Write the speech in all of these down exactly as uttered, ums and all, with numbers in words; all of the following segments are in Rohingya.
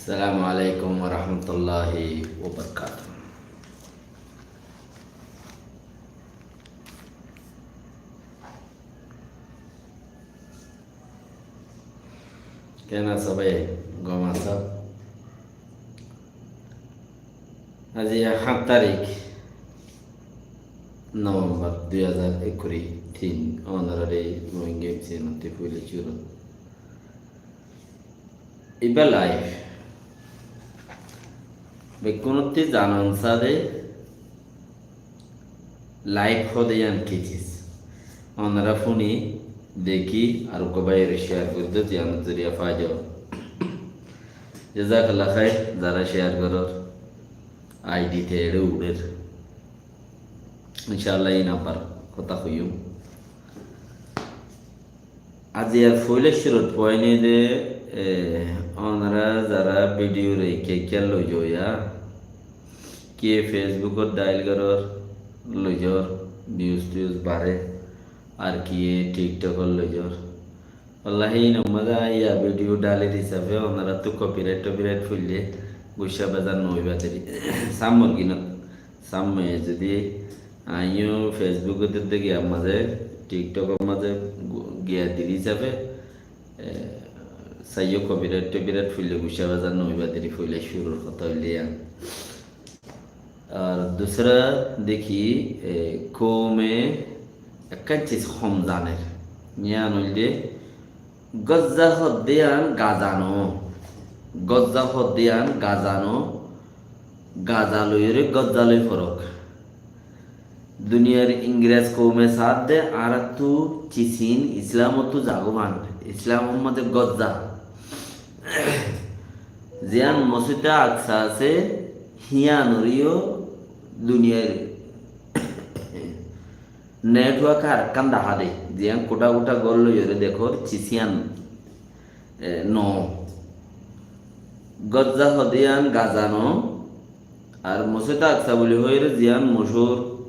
Assalamu alaikum warahmatulláhi wabarakátuhu. Ken asó bái? Gom asó? Aijja háñt tarík November dui házar ekkuri tin, ónorare Rohingya M C nottí foila cúru. Ibá live. Bekkúnottí zanan sáde live hoóde yián ki ciz. Ónora fúni, dekí, ar uggwá báiyore share gorí do, ziyánor zoriya fáida ó. Jazakallah khair, zará share gorór, I D te eçé uçér. Incállah, íin abar hotá hoiyúm. Aijjar foila cúrut foóini de, e, ónora zará video re kiyé kiyé loizó ya, kiyé Facebook ot dial gorór, loizór, views tiyus baré, ar kiyé TikTok ot loizór. Wallahi, íin ammá de aiyá video dalir hísafe ónorattú copyright topyright foille guccá bezar no óiba deri. Sammor ginot, samme zodi aññí yó Facebook ot de giya mazé, TikTok or mazé gu-, giya diri hísafe, e, saiyó copyright topyright foille guccá bezar no óiba deri, foila cúrur hotá óilde yián. Ar dusra dekí, e, koume ekkán ciz hom zaner. Yián óilde Gozza hoódde yián Gaza no. Gozza hoódde yián Gaza no. Gaza loiyóre Gozza loi forók. Duniyar Ingres koume saádde añáráttu cisín Islamottu zagóman. Islamor mazé Gozza. Ziyán Mosjide Aksa asé, híyanoré yó duniyar network arekkán dahá de, ziyán kuthá kuthá gór loiyóre dekór, cisíyan, e, no. Gozza hoódde yián Gaza no, ar Mosjide Aksa buli hoiyóre ziyán mochúr,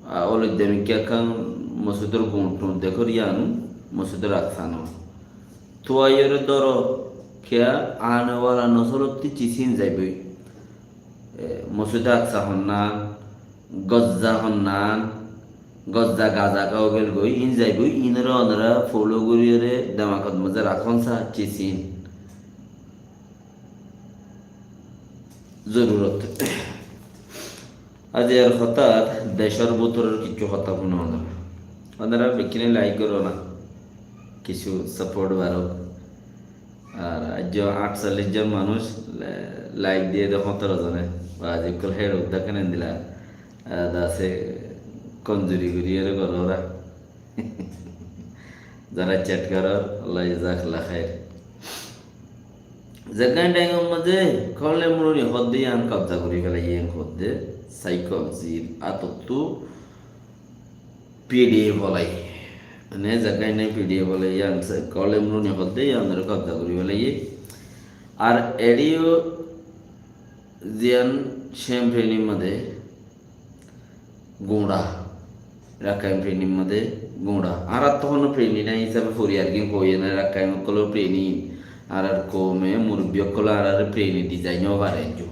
a, oloidda mikká ekkán mosjidor guñt tuñt dekór, yián Mosjide Aksa no. Tuaiyóre dóro, kiyá ane wala nosolottí cisín zaibói. E, Mosjide Aksa honnán, Gozza honnán, Gozza Gaza ká ógel goi, íin zaibói, íinoré ónora follow goríyoré demakot mazé rakón sa, cisín zorurot. Aijjar hotát decór bútoror kissú hotá fúno ónora. Ónora bekkúne like goró na, kissú support barók. Ar aijjó añctocallic zon manúic la-, like diyé de, hóñtoro zone. Ba aijjó ókkol héçe uddá kene endilla, a, dase konzuri gorí ere goró óra. Zará chat gorór, Allah jazakallah khair. Zeggán thaimor mazé Kowle Muruni hoódde yián kobza gorí felaiyé, yián hoódde Saikonzir átottu P D F olai. Mane zeggán P D F olai yián sa-, Kowle Muruni hoódde yián ore kobza gorí felaiyé. Ar eçé yó ziyán Shem Preni mazé guñça, Rakkain Preni mazé guñça. Añárattu honó preni nai hísabe foriyargin hoiyé na, Rakkain ókkolor preni. Añárar koume murubbi ókkole añárare preni di zai no fare aijjó.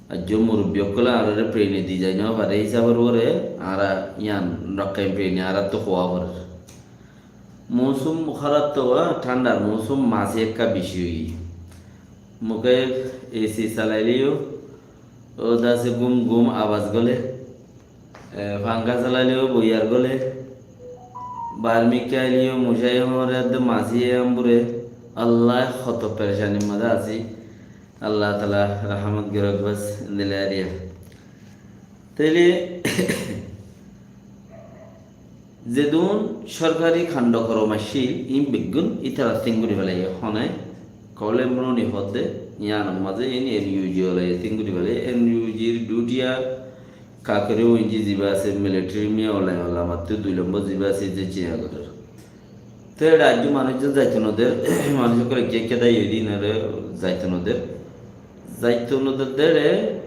Aijjó murubbi ókkole añárare preni di zai no fare hísaber uore añára yián Rakkain preni añárattu hoó forer. Mousum hóraf to, thándar mousum, masi ekka beci óiye. Muke A C salaileyó ó dase gum gum abas góle, e, fangá salaileyó boiyar góle, barmikká aileyó mucáye hoóñre edde masiye ambure, Allah, hoto perecanir mazé así. Allah taala rahámot gorók bas, endilla eriya. Tóile zedún sorkari kando korom accíl, iín beggún ítara tíng gorí felaiyé. Hone Kowle Muruni hoódde, yiánor mazé iín N U G olaye tíng gorí felaiyé. N U G r dutiya kakori uinji ziba asé, military miya olai ola mattú dui lombor ziba asé, ze ciya gorér. Te eçe aijjó manúic zon zaito no der, manúic ókkole ekká ekká dai óiye de, inore zaito no der. Zaito no der de eçe,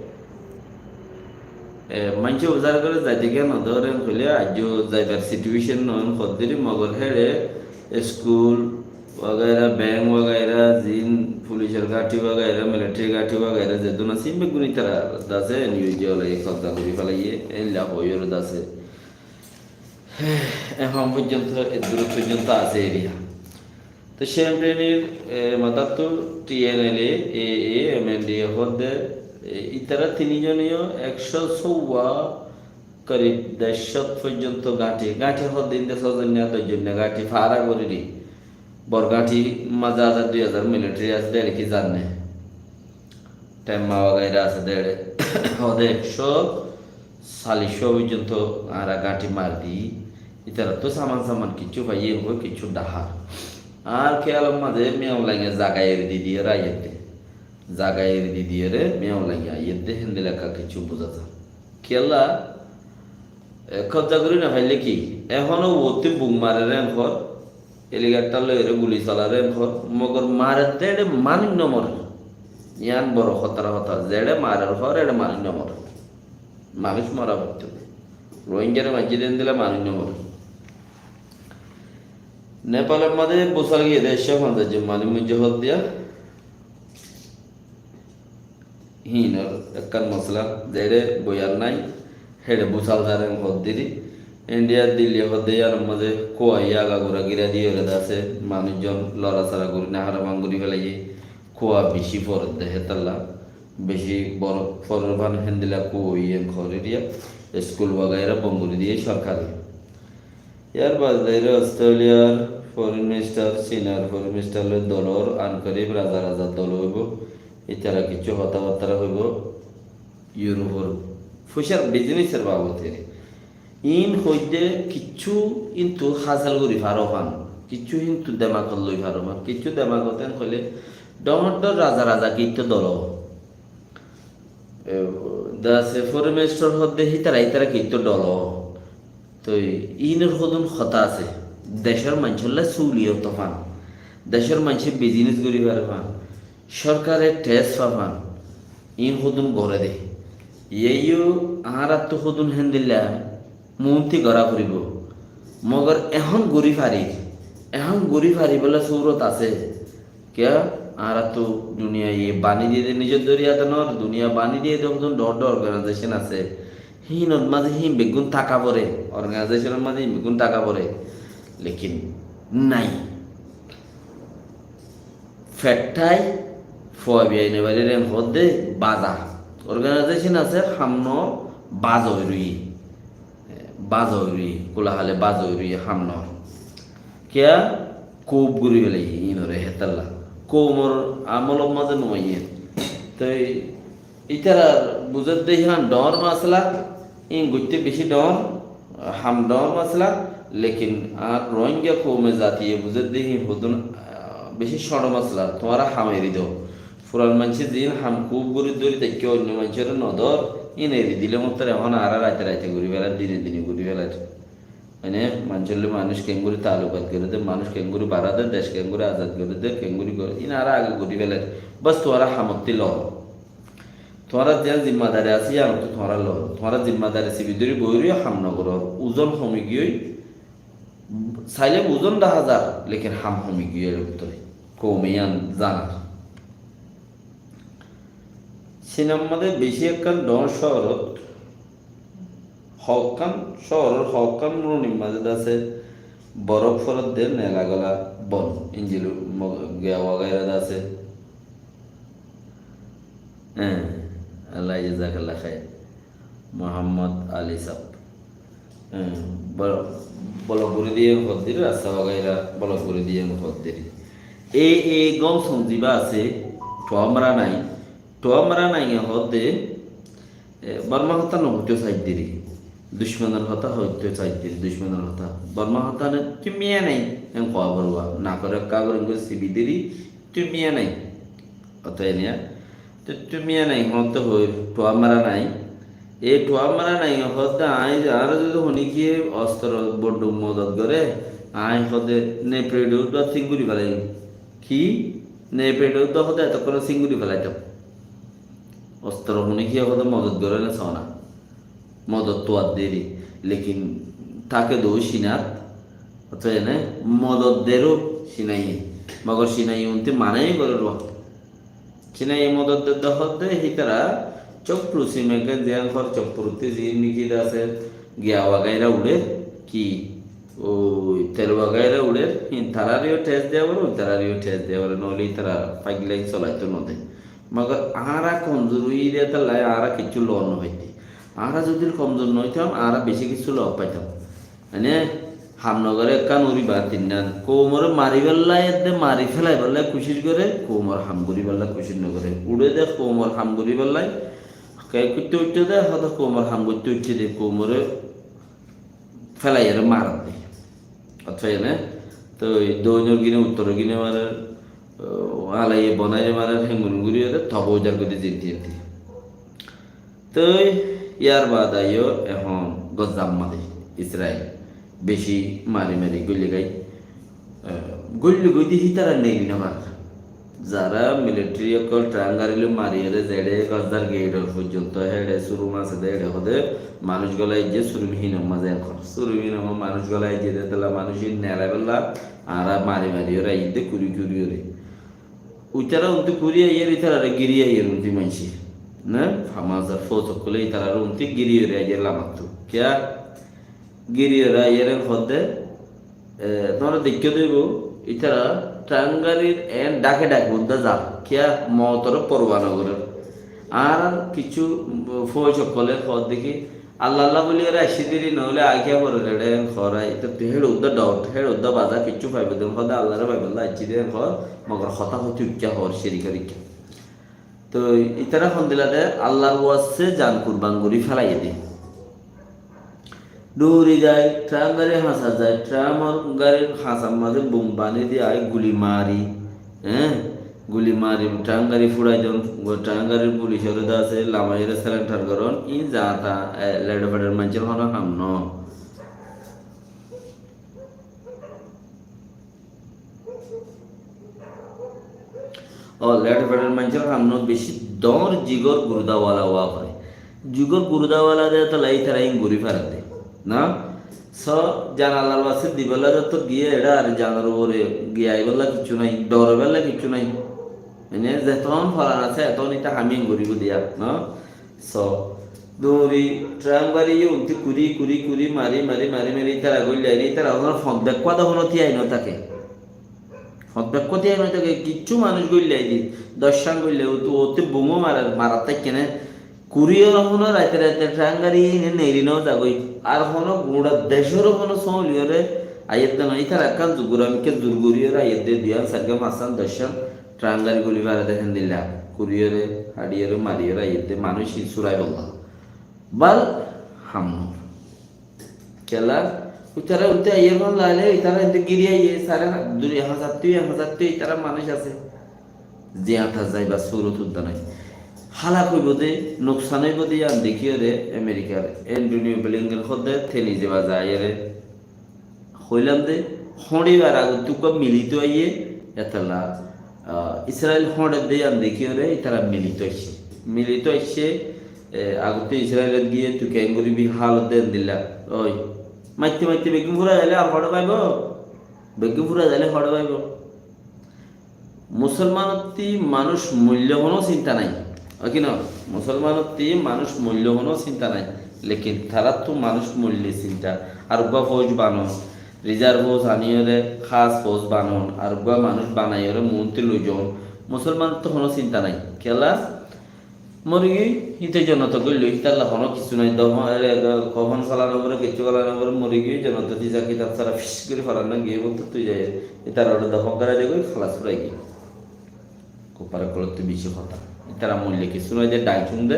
e, maincé buzar gore zaito kiya no der, en hoile aijjó zaibar situation no en hoddiri, mogor héçe school, wagaira, beng wagaira, zin, fulisor gáñthi wagaira, militari gáñthi wagaira, zedún asé, ín beggún ítara dase, en iu je ole kobza gorí félaiye, en la hoiyóre dase. Ehón foijjonto, eddúr foijjonto asé eriya. Te Shem Teni r, e, matáttu T N L A, A A, M N D A hoódde, e, ítara tinizone yó ekcó sóuwa korib dercó foijjonto gáñthi, gáñthi hoódde inde sózonniya doijjonniya gáñthi fara gorí di. Bor gáñthi mazé házar dui házar militari asé de, ki zane. Temma wagaira asé de, hoóde ekcó, callic có foijjonto añára gáñthi mari di. Ítarattú saman saman kiccú faiyé, hoi kiccú dhahar. Ar kiyalor mazé Miyaung Lainge zaga eri di diyére aiyér de. Zaga eri di diyére Miyaung Lainge aiyér de, héndilla ekka kiccú buzá za. Kiyólla, e, kobza gorí no faillé ki? Ehóno uottú bum marer en hor, helicopter loiyóre guli solar en hor, mogor marer de eçe manúic no morer. Yián boro hótar hotá, zeçe marer hor, eçe manúic no morer. Manúic mora foittó. Rohingyare maijjé de endilla manúic no morer. Nepalor mazé búsal giyé de ekcó fonzaic zon manúic moijjé hoóddiya. Híinor ekkán mosala, zeçé boyan nái, héçe búsal zar en hoddiri. Indiyar Dilli hoddé yíanor mazé kúa yí agagura gíra diyóre de asé, manúic zon lorasora gorí no fare fán gorí félaiye, kúa bicí forer de hétolla, bicí borof forer fán héndilla kúa óiye en hoór eriya, iskul wagaira bon gorí diyé sorkare. Yar baade zaiyóre Australiyar foreign minister, Sinor foreign minister loi dol ór, ankorib raza raza dol óibo. Ítara kiccú hotábattara hoibo Europe or future business or babote. Ín hoidde kiccú híntu hásil gorí faro fán, kiccú híntu demakot loi faro fán, kiccú demakot en hoilé dhoóñr dhoóñr raza raza kittó dol ó. E, de asé foreign minister hoddé hítara hítara kittó dol ó. Toi ínor hodún hotá asé. Decór maincólla súliyot fán. Decór maincé business gorí fare fán. Sorkare tax fa fán. Ín hodún goré de. Yíayo añárattú hodún héndilla muúnti gorá foribó. Mogor ehón gorí farir. Ehón gorí faribólla surot asé. Kiyá? Añárattú duniyaye bani diyé de nizor dóriya de noór, duniya bani diyé de hodún dhoóñr dhoóñr organization asé. Híinor mazé híin beggún táka foré, organizationor mazé híin beggún táka foré. Lekin nái. Fetthái fua biyaine baire ren hoddé baza. Organization asé ham noór baza ói roiyé. Baza ói roiyé, kúla hale baza ói roiyé ham noór. Kiyá? Kup gorí félaiye ínore hétolla. Koumor amolor mazé no aiyé. Toi ítarar buzédde híyan dhoóñr masala, ín goitté bicí dhoóñr, ham dhoóñr masala, lekin añár Rohingya koume zatiye buzédde hín hodún, ah, bicí cóñço masala, tuáñra ham eri do. Furan maincé ziín ham kúb gorí dóri táikke oinno maincóre nodór, ín eri dile mottor ehón añára raite raite gorí félar, dine dine gorí félar. Mane, maincór loi manúic keéngorí taalukat goré dé, manúic keéngorí bará dé, dec keéngorí azad goré dé, keéngorí goré, ín añára age gorí félar. Bas, tuáñra hamottí lor. Tuáñrar ziyán zimmadari asé, yíanottú tuáñra lor. Tuáñra zimmadari sibi dóri boói roiyó ham nogoró. Uzon homi giyói, sailé uzon dahá zar, lekin ham homi giyói eçé bútore. Koume yían zanar. Sinor mazé bicí ekkán dhoóñr cóorót, hoókkán cóorór hoókkán runir mazé de asé, borof forer de nela gola bon, injil mo-, giya wagaira de asé. Eé, Allah jazakallah khair. Muhammad Ali sab. Eé, bol-, bolok gorí diye hoddiri, rasta wagaira bolok gorí diye hoddiri. E, e gom somzibá asé, Thuwa Mara Naing. Thuwa Mara Nainge hoódde, e, Bormar hotá no hoitó saiddiri. Ducmonor hotá hoitó saiddiri, ducmonor hotá. Bormar hotá ne, "Tumi yá nai?" en koá foribó. Nakor ekká gorí sibi diri, "Tumi yá nai?" Hotá eniya. Te Tumi yá nai hoódde hoóir, Thuwa Mara Naing. E Thuwa Mara Nainge hoódde, añí, añáre zodi honíkiye ostoro bonduk modot goré, añí hoódde ne peçe uddúa sing gorí felaiyum. Ki? Ne peçe uddúa hoódde etokkone sing gorí felaitam. Ostoro honíkiye hoódde modot goré né sóna. Modot tuwar deri. Lekin táke dou sinat, Ótoba ene modot deró sinaiye. Mogor Sinai unti manai gorer wa. Sinai modot de hoódde hítara copru simegan ziyan hor coprutti ziyan niki de asé, giya wagaira uçer ki, oi tel wagaira uçer, hin tarareo thes diya fore, oi tarareo thes diya fore, noile ítara faiglai solaito no de. Mogor añára komzur óiyi de tolla añára kissú lon no faitté. Añára zodi komzur no óitam, añára beci kissú lon faitam. Mane, ham no gore ekkán uri ba tinnan. Koumore maribálla edde mari félaibolla kucíc gore, koumor ham goríballa kucíc no gore. Uçe de koumor ham goríballa, ke kutte utte de, hoto koumor ham gotte utte de, koumore félaiyore marar de. Otfai ene, toi doinor gine, uttoror gine marer, o, alaiye bonaire marer, hengun guri ore, tobo ujar gori zinti zinti. Toi yar baade aiyó ehón Gazzar maze Israil beci mari mari goille gai. Eh, goille goi de hítara neri no farer. Zara militari ókkol tank gari loi mariyore zeçe Gazzar gedor foijjonto heçe surum asé de heçe hode manúc gola aijje surum hinor maze ehón. Surum hinor maze manúc gola aijje de tolla manúc in neraibella añára mari mariyore aiyé de kuri kuriyore. Uitara unti kuri aiyér, itarare giri aiyér unti maincé. Ne? Hamas ar fous ókkole itarare unti giri ore aiyér lamattu. Kiya? Giri ore aiyér en hodde, e, tuáñra deikká de óibo, itara tank garir en dhake dhake udda zar. Kiya? Mootore porwa no gorer. Ar kissú fous ókkole hodde ki, Allah Allah buli ore aiccí deri, noóile agiya fore rere en hor, ita tui héçe udda dhout, héçe udda baza, kissú faibo de, hoóde Allahre faibolla aiccí de en hor, mogor hotá hoti uikká hor, cérika uikká. Toi itara hondilla de, Allah'r waste jan kurban gori félaiye de. Dhouri zai, tank gari hañsat zai, tank gari hañsat maze bum bani di ai guli mari, eh, guli mari tank gari furai don, tank garir pulic ore de asé, lamai ore surrender goron, in zata, eh, ledo fedor maincor hono ham no. O, ledo fedor maincor ham no, beci dor jigor gurda wala wa fore. Jigor gurda wala de tolla itara in gori fare de. Na? So, jan Allah'r waste diballa de to giye eçe ar janor ore giye aiballa kissú nai, dor balla kissú nai. Mane, zeton foran asé, eton ita ham in goribo diya, no? So, dhouri, tank gari ye unti kuri, kuri, kuri, mari, mari, mari, mari, itara goillai de, itara honó font bekkúa de honó tiyai no táke. Font bekkúa tiyai no táke, kissú manúc goillai de, doc cán goillai, utu, utu bumo marar, marar táikke ne. Kuri ore honó raite raite tank gari ine neri no zagoi. Ar honó gura decor honó sóli ore aiyér de no, itara ekkán zugur amikke zur gori ore aiyér de, duiyan, sairgan, fañsgan, doc cán, tank gari guli fare de héndilla, kuriyore, haçiyore, mariyore aiyér de manúc in surai bolla. Bal ham no. Kiyólla, itara utte aiyér hon laile, itara ente giri aiyé, sare dui hazar tui, ek hazar tui, itara manúc asé. Ziyata zaibar surot udda nai. Halak óibo de, nuksan óibo de, yián dekiyore Amerikar Antonio Blinken hodde teni zeba zaiyore. Hoilam de, horibar agottú uggwá milito aiyé, etolla, ah, Israil horer de yián dekiyore, itara milito aiccé. Milito aiccé, e, agottú Israilot giyé tui keén goribi halot de endilla. Oi, maitte maitte beggún fura zaile ar hoçé faibo? Beggún fura zaile hoçé faibo? Musolmanottí manúc moille honó sinta nai. Oi ki no? Musolmanottí manúc moille honó sinta nai. Lekin tarattú manúc moille sinta. Ar uggwá fouj banon, rizarv fouj aniyore, hás fouj banon, ar uggwá manúc banaiyore muúntu loizon. Musolmanottú honó sinta nai. Kiyólla? Mori giyói, híte jonnotot goillói, hítalla honó kissú nai, do-, ere, do-, kofon fela no fore, kissú fela no fore, mori giyói, jonnotot hisab kitab sára fis gorí foran no giyói, bólte tui zai, itar ore do hok garai de goi, halas furai giyói. Kuffar ókkolottú beci hotá. Itara moille kissú nai de, dai cúm de,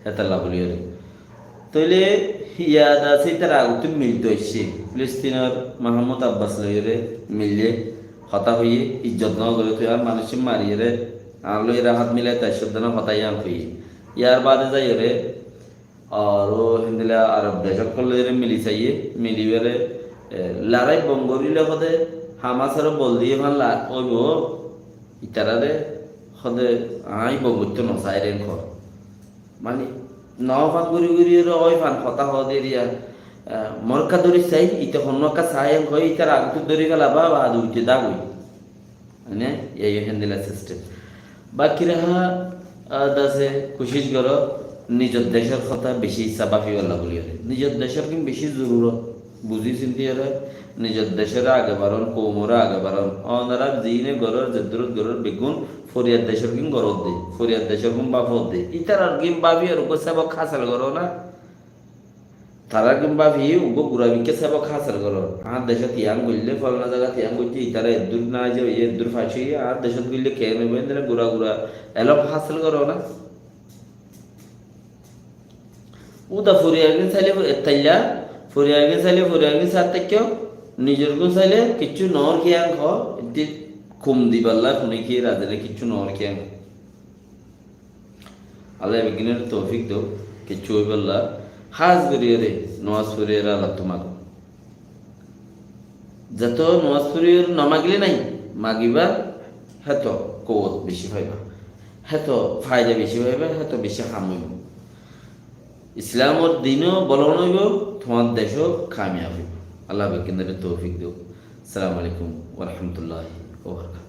hétalla buli ore. Tóile yad asé, ítara agottú milito aiccé. Filistinor Mahmud Abbas loiyóre miliyé, hotá hoiyé, ijjot no goré, tui añár manúic mariyóre, añár loiyóre hát milai, tar sódde no hotá yián hoiyé. Yar baade zaiyóre, aró héndilla Arob dec ókkol loiyóre mili saiyé, miliyóre, e, lorai bon goríle hode Hamasore bol diyé fán la, óibo, itarare hode aññí bon goittó no sair en hoó. Mani, no fan guri guri ore oi fan hotá hoó de eriya, ah, mor ekka dóri sai, ite honno ekka sai en hoi, itar agottú dóri fela ba, ba adu uite dagoi. Mane, ei héndilla sistem. Bakira há, a, dase kucíc goró, nizor decór hotá beci issá báfibolla buli goré. Nizor decór gín beci zorurot. Buzí sinti goré, nizor decóre age baron, koumore age baron. Onora ziíne goror, zeddúrot goror, beggún foriyar decór gín gorot de, foriyar decór gín báfot de. Ítarar gín báfi ar uggwá sebok hásel goró na. Tará gín báfi uggwá gura bikká sebok hásel goró. Añár decót yián goillé, folana zagat yián goijjé, ítara eddúr no aijjé, eddúr fac óiye, añár decót goillé keén óibo, endilla gura gura elóm hásel goró na. Uda foriyar gín sailé, ettalla, foriyar gín sailé, foriyar gín sat táikko, nizor gún sailé, kiccú noór kiyán hoó, eddí kum diballa, funi ki razile kiccú noór kiyán hoó. Allah beggúnore toufik douk, kiccú óibolla, hás gorí ore nomás foriyore Allattú mago. Zeto nomás foriyore no magilé nai, magiba, héto kouwot beci faiba, héto faida beci faiba, héto beci ham óibo. Islamor dino bolon óibo, tuáñr decó kamiyab óibo. Allah beggúnore toufik douk. Assalamu alaikum wa rahmatullahi wa barakatuhu.